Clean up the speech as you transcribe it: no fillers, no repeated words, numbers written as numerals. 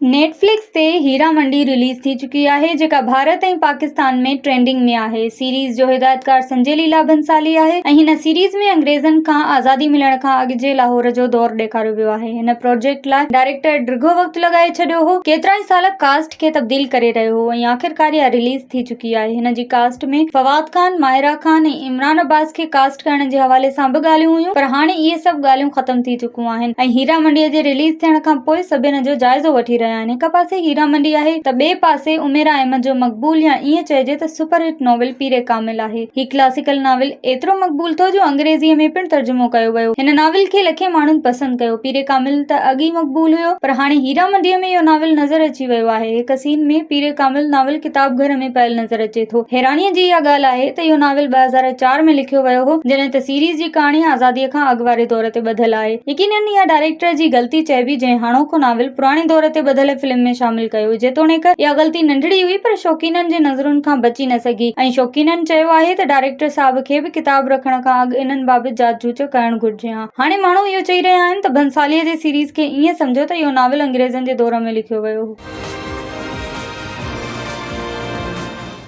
Net فلڪس تي هيرا منڊي release ٿي چڪي آهي جيڪا ڀارت ۽ پاڪستان ۾ ٽرينڊنگ ۾ آهي. سيريز جو هدايتڪار سنجي ليلا ڀنسالي آهي ۽ هن سيريز ۾ انگريزن کان آزادي ملڻ کان اڳ جي لاهور جو دور ڏيکاريو ويو آهي. هن پروجيڪٽ لاء ڊائريڪٽر ڊگهو وقت لڳائي ڇڏيو هو، ڪيترائي سال ڪاسٽ کي تبديل ڪري رهيو هو ۽ آخرڪار اها رليز ٿي چڪي آهي. هن جي ڪاسٽ ۾ فواد خان، ماهرا خان ۽ عمران عباس کي ڪاسٽ ڪرڻ جي حوالي سان به ڳالهيون هيون پر هاڻي اهي سڀ ڳالهيون ختم ٿي چڪون آهن ۽ هيرا منڊي جي رليز ٿيڻ کان پوء سڀ ان جو جائزو وٺي رهيا آهن. هڪ پاسي هيرا منڊي آهي ته ٻئي پاسي عميرا احمد جو مقبول يا ائين چئجي ته سپر هٽ ناول پير ڪامل آهي. هي ڪلاسيڪل ناول ايترو مقبول ٿيو جو انگريزيء ۾ پڻ ترجمو ڪيو ويو. هن ناول کي لکين ماڻهن پسند ڪيو. پير ڪامل ته اڳ ئي مقبول هيو پر هاڻي هيرا منڊيء ۾ اهو ناول نظر اچي ويو آهي. هڪ سين ۾ پير ڪامل ناول ڪتاب گهر ۾ پيل نظر اچي ٿو. حيرانيء جي اها ڳالهه آهي ته اهو ناول 2004 ۾ لکيو ويو هو، جڏهن ته سيريز جي ڪهاڻي آزاديء کان اڳ واري دور تي ٻڌل آهي. يقينن اها ڊائريڪٽر جي غلطي چئبي جنهن هاڻوڪو ناول پراڻي دور تي ٻڌل فلم ۾ شامل ڪيو. جيتوڻيڪ اها غلطي ننڍڙي هئي پر شوقينن جي نظرن کان بچي نه سگهي ۽ شوقينن چيو آهي ته ڊائريڪٽر صاحب کي به ڪتاب رکڻ کان اڳ انهن بابت جاچ جوچ ڪرڻ گهرجي ها. هاڻي ماڻهو اهو چئي رهيا آهن ته ڀنساليء جي سيريز کي ائين سمجهو ته اهو ناول انگريزن جي دور ۾ لکيو ويو هو.